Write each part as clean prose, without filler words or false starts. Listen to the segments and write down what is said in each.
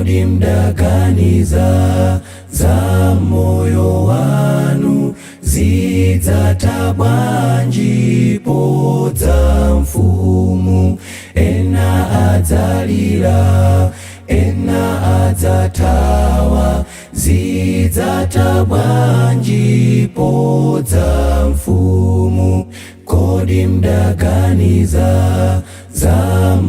Kodi mdaganiza za moyo wanu? Zidzatha bwanji podza mfumu? Ena adzalira, ena adzathawa. Zidzatha bwanji podza mfumu? Kodi mdaganiza za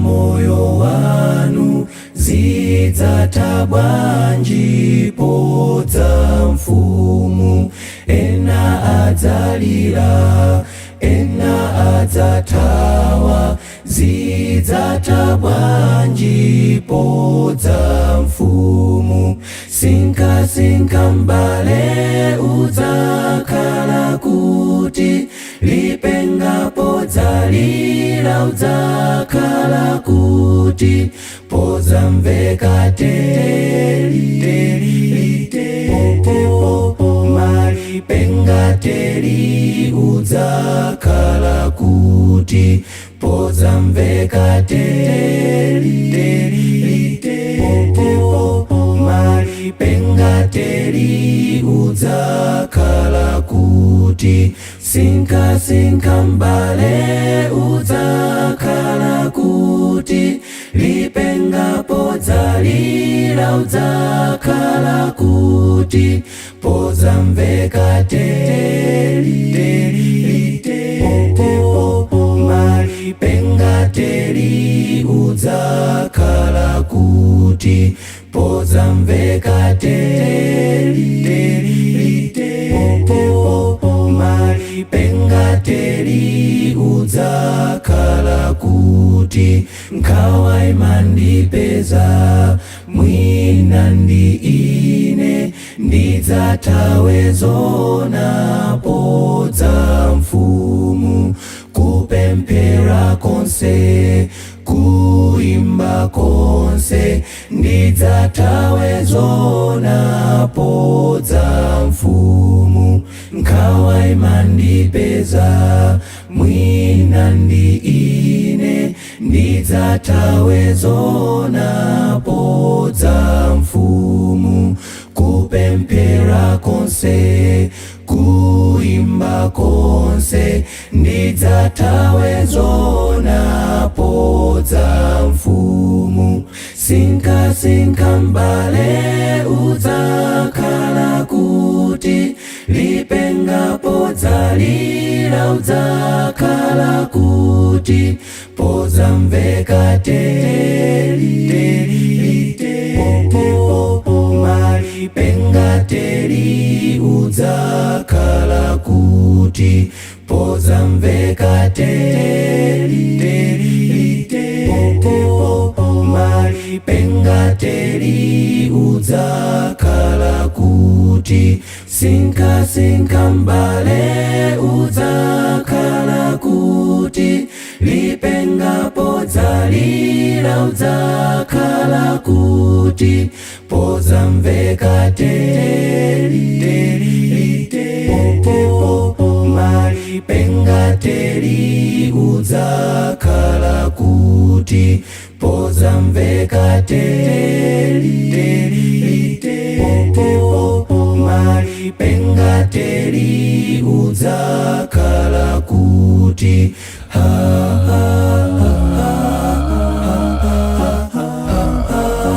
moyo wanu? Zidzatha bwanji podza mfumu? Ena adzalira, ena adzathawa. Zidzatha bwanji podza mfumu? Sinkhasinkha m'bale, udzakhala kuti? Lipenga podzalira, udzakhala kuti? Podzamveka teli teli po po, malipenga teli, udzakhala kuti? Podzamveka teli teli po po, malipenga teli, udzakhala kuti? Sinkhasinkha m'bale, udzakhala kuti? Lipenga podzalira, udzakhala kuti? Podzamveka teli teli po po, malipenga teli, udzakhala kuti? Podzamveka teli teli po po, malipenga teli, udzakhala kuti? Nkhawa imandipeza, mwina ndi ine ndidzathawe zona podza mfumu. Kupemphera konse, kuimba konse, ndidzathawe zona podza mfumu. Nkhawa imandipeza, mwina ndi ine ndidzathawe zona podza mfumu. Kupemphera konse, kuimba konse, ndidzathawe zona podza mfumu. Sinkhasinkha m'bale, udzakhala kuti? Lipenga podzalira, udzakhala kuti? Podzamveka teli teli po po, malipenga teli, udzakhala kuti? Podzamveka teli teli po po, malipenga teli, udzakhala kuti? Sinkhasinkha m'bale, udzakhala kuti? Lipenga podzalira, udzakhala kuti? Podzamveka teli teli po po, malipenga teli, udzakhala kuti? Podzamveka teli teli po po, malipenga teli, udzakhala kuti? Ha ha ha ha ha ha ha ha.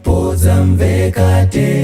Podzamveka teli.